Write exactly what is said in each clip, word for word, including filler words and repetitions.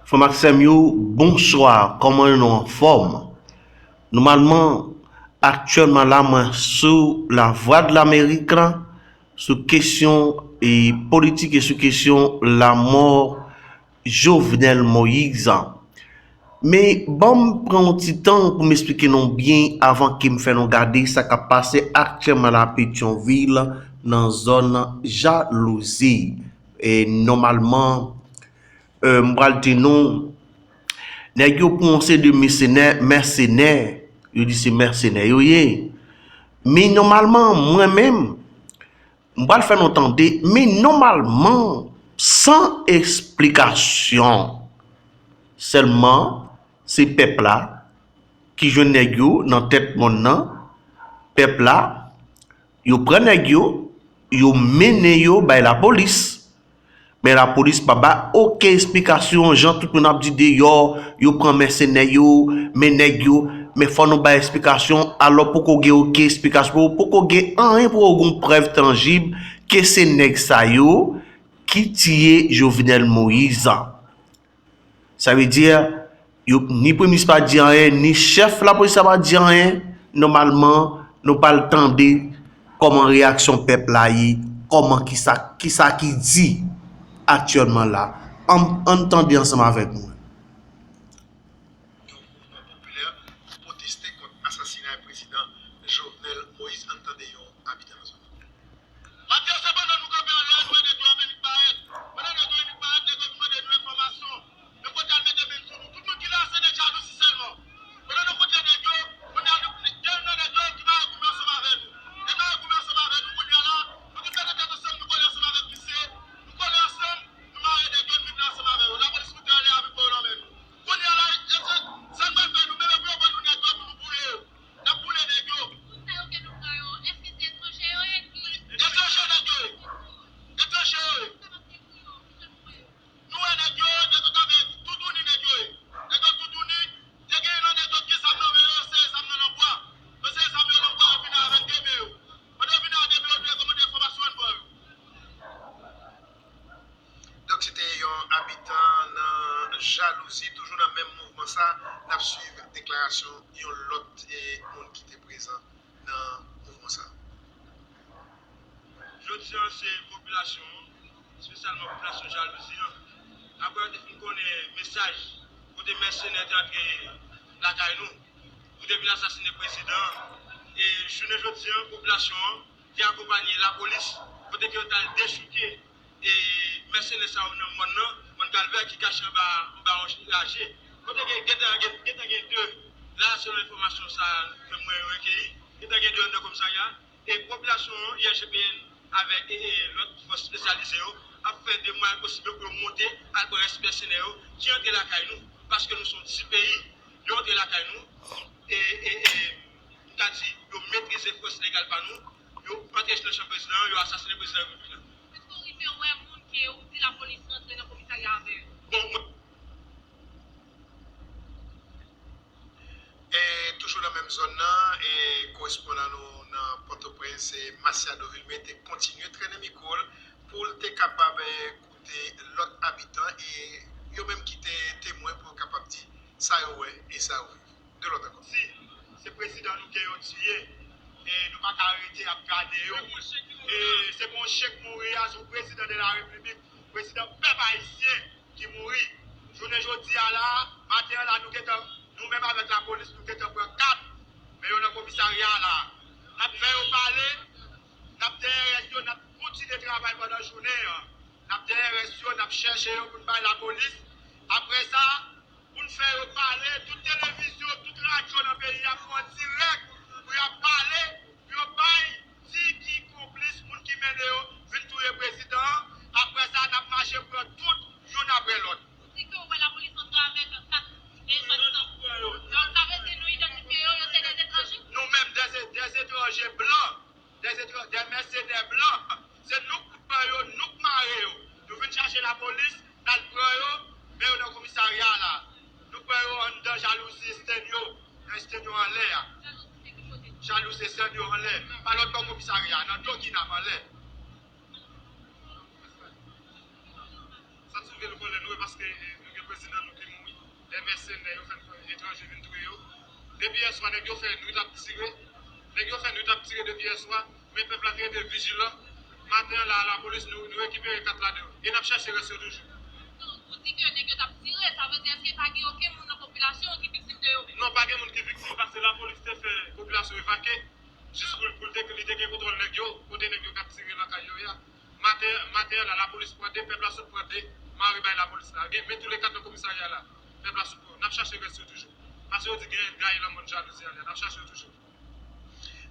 Frè m ak sè m yo, bonswa. Kòman nou anfòm? Nòmalman, aktyèlman la, mwen sou Lavwadlamerik la, sou kesyon e politik e sou kesyon lamò Jovenel Moïse. Men, ban m pran yon ti tan pou m esplike nou byen avan ke m fè nou gade sa k ap pase aktyèlman la Petyonvil, nan zòn Jalouzi. E nòmalman, e, m pral di nou, nèg yo pran yon seri de mèsenè, mèsenè, yo di se mèsenè yo ye. Men nòmalman, mwen menm, m pral fè nou tande, men nòmalman, san esplikasyon. Sèlman, se pèp la ki jwenn nèg yo nan tèt mòn nan. Pèp la, yo pran nèg yo, yo mennen yo bay lapolis. Men lapolis pa bay okenn esplikasyon, jan tout moun ap di deyò, yo pran mèsenè yo, men nèg yo, men fò nou bay esplikasyon, alò poko gen okenn esplikasyon, poko gen anyen, poko gen prèv tanjib ke se nèg sa yo ki tiye Jovenel Moïse. Sa vle di, yo, ni premye minis pa di anyen, ni chèf lapolis la pa di anyen. Nòmalman, nou pral tande kòman reyaksyon pèp la ye, kòman, kisa, kisa ki di aktyèlman la. Ann, ann tande ansanm avèk mwen. Yon mouvman popilè pou pwoteste kont asasinay prezidan Jovenel Moïse. Ann tande yon abitan nan zòn nan. Maten, se pandan nou kanpe anlè, nou wè nèg yo ap vin parèt. Pandan nèg yo vin parèt, nèg yo vin mande nou enfòmasyon. Nèg yo te al mete men sou nou. Tout moun ki la, se nèg Jalouzi sèlman. Pandan nou koute nèg yo, kounye a, nou, gen youn nan nèg yo ki mare goumen ansanm avè nou. Nèg mare goumen ansanm avè nou, kounye a la, nou tout mete tèt ansanm, nou kole ansanm avèk misye. Nou kole ansanm, nou mare nèg yo, nou vin la ansanm avè yo. Lapolis moute anlè avèk bò yo nan men nou. Kounye a la, e se, sa n pral fè, nou menm, epi yo ban nou nèg yo pou nou boule yo. N ap boule nèg yo. Moun sa yo ke nou pran yo, èske se etranje yo ye ki... Etranje nèg yo ye. Etranje yo ye. Nou wè nèg yo, nèg yo t avè toutouni nèg yo ye. Nèg yo toutouni, te gen nan nèg yo ki zam nan men yo, sere zam nan nan bwa. Yo sere zam yo nan bwa, yo vin avèk de men yo. Pandan yo vin avèk de men yo, yo dwe kòmande enfòmasyon ann bò yo. Donk, se te yon abitan nan Jalouzi, toujou nan menm mouvman sa, n ap swiv deklarasyon yon lòt, e, moun ki te prezan nan mouvman sa. Jodi a, se popilasyon an, espesyalman popilasyon Jalouzi an, apre yo te fin konnen mesaj kote mèsenè te antre lakay nou, pou te vin asasinen prezidan an. E jounen jodi a, popilasyon an te akonpanye lapolis, kote ke yo t al dechouke e mèsenè sa yo nan mòn nan, mòn Kalvè ki kache anba, anba yon raje. Kote gen, gentan, gen, gentan gen de, la, selon enfòmasyon sa ke mwen rekeyi, gentan gen de anndan komisarya, e popilasyon an, I G P N, avèk, e, e, lòt fòs espesyalize yo, ap fè de mwayen posib yo pou yo monte al pran rès mèsenè yo ki antre lakay nou, paske nou se yon ti peyi, yo antre lakay nou, e, e, e, m ka di, yo metrize fòs legal pa nou, yo antre nan chanm prezidan an, yo asasinen prezidan repiblik la. Èske w rive wè moun ke ou di lapolis rantre nan komisarya avè yo? Bon, mwen, e toujou nan menm zòn nan, e korespondan nou nan Pòtoprens, e Masiado Vilmé, te kontinye trennen mikwo l pou l te kapab, e, koute lòt abitan, e yo menm ki te temwen pou yo kapab di sa yo wè e sa yo viv. De lòt ankò. Si se prezidan nou ke yo tiye, e nou pa ka rete ap gade yo. E se pa yon chèk mouri a, se yon prezidan de la repiblik, prezidan pèp ayisyen ki mouri. Jounen jodi a la, maten an la, nou gentan, nou menm avèk lapolis, nou gentan pran kat men yo nan komisarya a la. N ap fè yo pale, n ap dèyè rès yo, n ap kontinye travay pandan jounen an. N ap dèyè rès yo, n ap chèche yo pou n bay lapolis. Apre sa, pou n fè yo pale, tout televizyon, tout radyo nan peyi a pou an dirèk, pou y ap pale, pou yo bay, di ki konplis moun ki mennen yo vin touye prezidan an. Apre sa, n ap mache pran tout youn apre lòt. Ou di ke w wè lapolis antre avèk kat e swadizan. Donk, sa vle di nou idantifye yo, yo se de etranje? Nou menm, de, de etranje blan. Des étr-, des mercenaires blancs. Se nou k pran yo, nou k mare yo. Nou vin chache lapolis, n al pran yo, men yo nan komisarya a la. Nou pran yo anndan Jalouzi, Estenyo, nan Estenyo anlè a. Jalouzi, Estenyo anlè. Pa lòt bò komisarya a, nan Dokinam anlè. Sa t sou vye nou konnen nou e Paske nou gen prezidan nou ki mouri. Lè mèsenè yo fè etranje vin touye yo. Depi yèswa, nèg yo fè nwit ap tire. Nèg yo fè nwit ap tire depi yèswa. Men pèp la te rete vijilan. Maten an la, lapolis, nou, nou rekipere kat ladan yo. E n ap chèche rès yo toujou. Donk, ou di ke nèg yo t ap tire, sa vle di èske pa gen okenn moun nan popilasyon an ki viktim de yo menm? Non, pa gen moun ki viktim, paske lapolis te fè popilasyon evakye. Jis pou, pou l te, li te gen kontwòl nèg yo, kote nèg yo t ap tire nan kay yo ye a. Maten, maten an la, lapolis pran de, pèp la sot pran de mari bay lapolis la. Gen, men tou le kat nan komisarya la, pèp la sot pran. N ap chache rès yo toujou. Paske yo di gen gaye nan mòn jalouzi an, n ap chache yo toujou.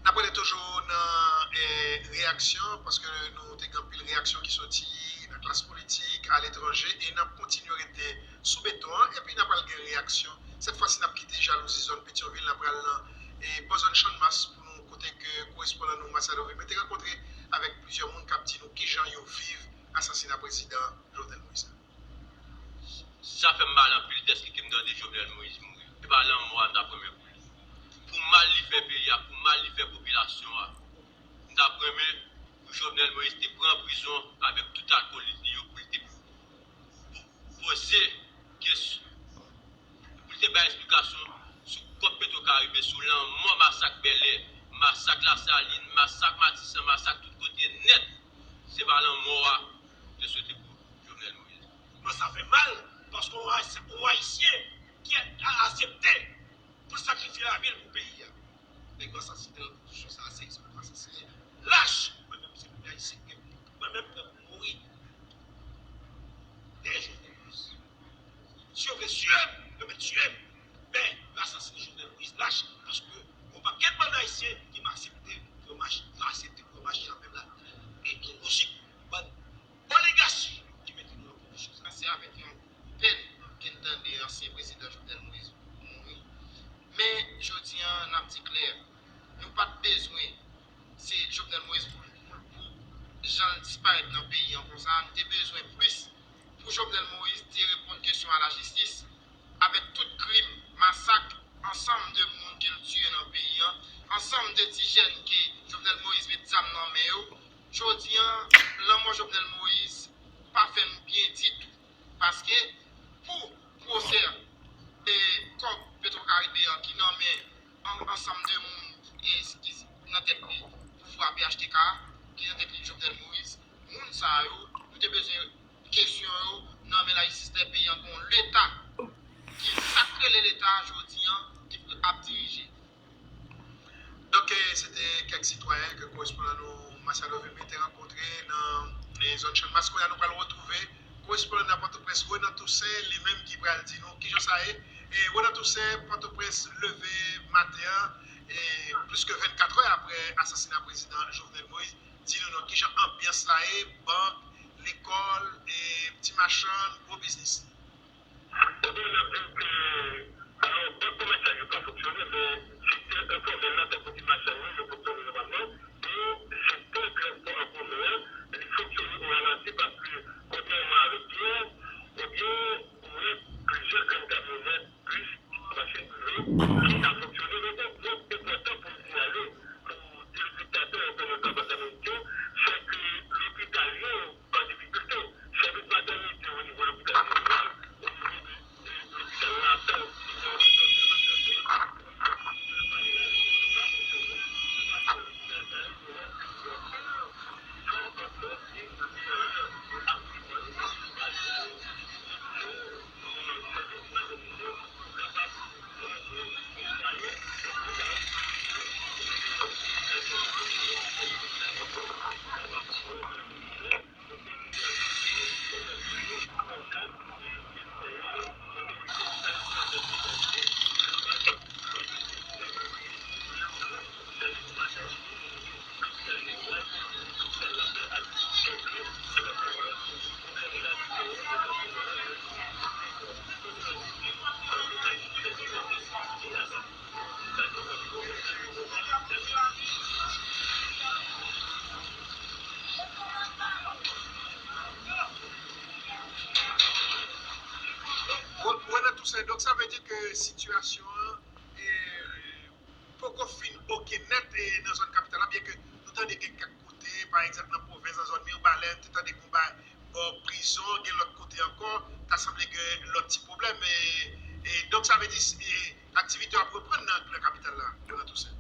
N ap rete toujou nan eh, reyaksyon, paske nou te gen anpil reyaksyon ki soti nan klas politik, aletranje, e n ap kontinye rete sou beton an, epi n ap pral gen reyaksyon. Sèt fwa si, n ap kite jalouzi zòn Petyonvil, n ap pral nan eh, bò zòn Channmas pou nou kote ke korespondan nou Machado Vilmé te rankontre avèk plizyè moun k ap di nou kijan yo viv asasina prezidan Jovenel Moïse la. Sa fè m mal anpil dèske ke m tande Jovenel Moïse mouri. Se pa lanmò a m t ap renmen pou li. Pou mal li fè peyi a, pou mal li fè popilasyon an, m t ap renmen pou Jovenel Moïse te pran prizon avèk tout akolit li yo, pou li te poze kesyon, pou li te bay esplikasyon sou kòb Petwokaribe, sou lanmò, masak Bèlè, masak Lasalin, masak Matisan, masak tout kote nèt. Se pa lanmò a m te swete pou Jovenel Moïse. Mwen sa fè mal, paske yon Ayisyen ki aksepte pou l sakrifye lavi l pou peyi a. Nèg yo asasinen nan kondisyon sa a, se eksplwatasyon, se lach. Mwen menm se premye Ayisyen ke mwen menm ke m mouri dèyè Jovenel Moïse. Si yo vle tiye m, yo mèt tiye m. Men yo asasinen Jovenel Moïse lach, paske yon pakèt bann Ayisyen ki pa aksepte pou yo mache, yo aksepte pou yo mache nan menm la, e, e lojik bann oligachi ki mete nou nan kondisyon sa. Se avèk yon pèn ke n tande ansyen prezidan Jovenel Moïse mouri. Men, jodi a, n ap di klè, nou pa t bezwen se Jovenel Moïse pou, pou, pou jan l disparèt nan peyi an konsa. Nou te bezwen plis pou Jovenel Moïse te reponn kesyon a lajistis avèk tout krim, masak, ansanm de moun ke l tiye nan peyi an, ansanm de ti jèn ke Jovenel Moïse met zam nan men yo. Jodi a, lanmò Jovenel Moïse pa fè m byen ditou. Paske pou pwosè e kòb Petwokaribe an ki nan men an, ansanm de moun e ki nan tèt li pouvwa P H T K a, ki nan tèt li Jovenel Moïse, moun sa yo, nou te bezwen kesyon yo nan men lajistis lè peyi an gen yon Leta ki sa k rele Leta jodi a ki ap dirije. Donk, eh, se te kèk sitwayen ke korespondan nou Machado Vilmé te rankontre nan eh, zòn Channmas. Kounye a nou pral retwouve korespondan nan Pòtoprens, Renan Toussaint, li menm ki pral di nou kijan sa ye. Eh, Renan Toussaint, Pòtoprens leve maten an, eh, plis ke vennkat è apre asasina prezidan Jovenel Moïse. Di nou non, kijan anbyans la ye, bank, lekòl, eh, ti machann, gwo biznis. Ebyen, n ap di w ke, alò, bank komèsyal yo ka fonksyone, men sektè enfòmèl la, tankou ti machann yo, yo fonksyone nòmalman, e sektè transpò an komen an, li fonksyone oralanti paske, kontrèman avèk yè, ebyen, ou wè plizyè grenn kamyonèt, bis, machin prive, ki ka fonksyone, men gon pwen enpòtan pou m sinyale, pou telespektatè entènot Lavwadlamerik yo, se ke lopital yo an difikilte. Sèvis matènite o nivo lopital jeneral, o nivo de, de lopital Lapè, Renan Toussaint, donk sa vle di ke sitiyasyon an eh, poko fin oke nèt eh, nan zòn kapital la, byen ke nou tande gen kèk kote, pa egzanp nan pwovens, nan zòn Mibalè, nou te tande gen yon bagay bò prizon, gen lòt kote ankò, Ta sanble gen lòt ti pwoblèm. E, e donk, sa vle di, e, aktivite yo ap reprann nan, nan kapital la, Renan Toussaint.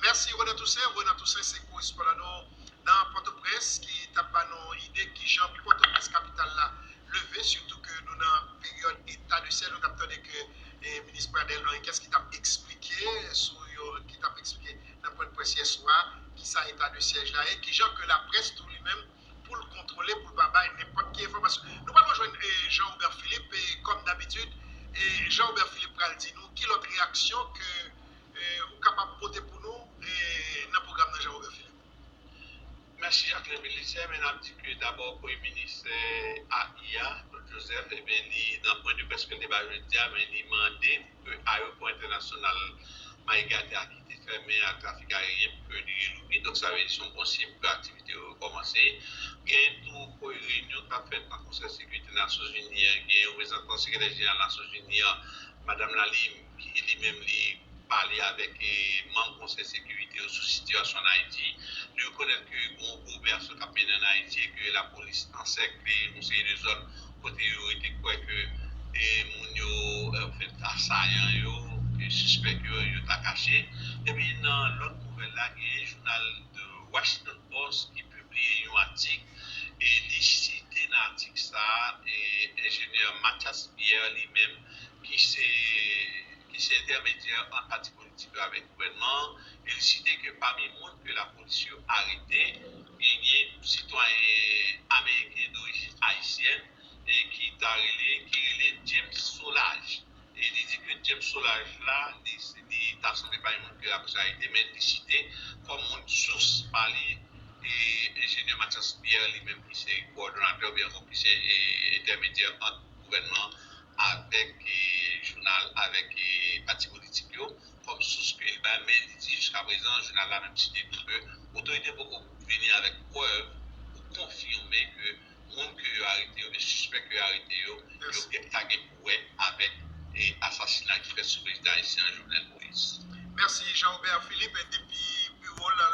Mèsi, Renan Toussaint. Renan Toussaint se korespondan nou nan Pòtoprens ki t ap ba nou ide kijan Pòtoprens, kapital la, leve, sitou ke nou nan peryòd eta de syèj. Nou t ap tande ke, e, minis Pradel Henriquez ki t ap eksplike sou yo, ki t ap eksplike nan pwen de près yè swa kisa eta de syèj la ye, kijan ke laprès tou li menm pou l kontwole, pou l pa bay nenpòt ki enfòmasyon. Nou pral rejwenn, e, Jean Robert Philippe, e, kòm dabitid, e, Jean Robert Philippe pral di nou ki lòt reyaksyon ke, e, ou kapab pote pou nou, e, nan pwogram nan, Jean Robert Philippe. Mèsi, Jacquelin Belizaire. Men n ap di ke dabò Premye Minis, e, a I a, Claude Joseph, ebyen, li, nan pwen de près ke l te bay jodi a, men li mande pou ke ayewopò entènasyonal Maïgaté a ki te fèmen a trafik ayeryen pou ke li relouvri. Donk, sa vle di se yon bon siy pou ke aktivite yo rekòmanse. Gen tou reyinyon k ap fèt nan Konsèy Sekirite Nasyonzini an, gen reprezantan Sekretè Jeneral Nasyonzini an, Madanm Lalim, ki li menm li pale avèk, e, manm Konsèy Sekirite yo sou sitiyasyon ann Ayiti. Li rekonèt ke gen yon gwo operasyon k ap mennen ann Ayiti e ke lapolis ansèkle yon seri de zòn kote yo rete kwè ke, e, moun yo, e, anfèt, asayan yo, ke sispèk yo, yo ta kache. Epi nan lòt nouvèl la, gen jounal The Washington Post ki pibliye yon atik, e li site nan atik sa a, e, enjenyè Mathias Pierre li menm, ki se, ki se entèmedyè ant pati politik yo avèk gouvènman an, e li site ke pami moun ke lapolis yo arete, genyen sitwayen ameriken dorijin ayisyèn, e ki ta rele, ki rele James Solages. E li di ke James Solages la, li, li ta sanble pa yon moun ke lapolis arete, men li site kòm moun sous pa li, e enjenyè Mathias Pierre, li menm ki se kowòdonatè oubyen ki se, e, entèmedyè ant gouvènman avèk, e, jounal, avèk, e, pati politik yo, kòm sous ke li bay, men li di jiskaprezan, jounal la menm site tou ke otorite poko vini avèk prèv pou konfime ke moun ke yo arete yo, oubyen sispèk ke yo arete yo, yo gen, ta gen pou wè avèk, e, asasina ki fèt sou prezidan ayisyen an, Jovenel Moïse. Mèsi, Jean Robert Philippe.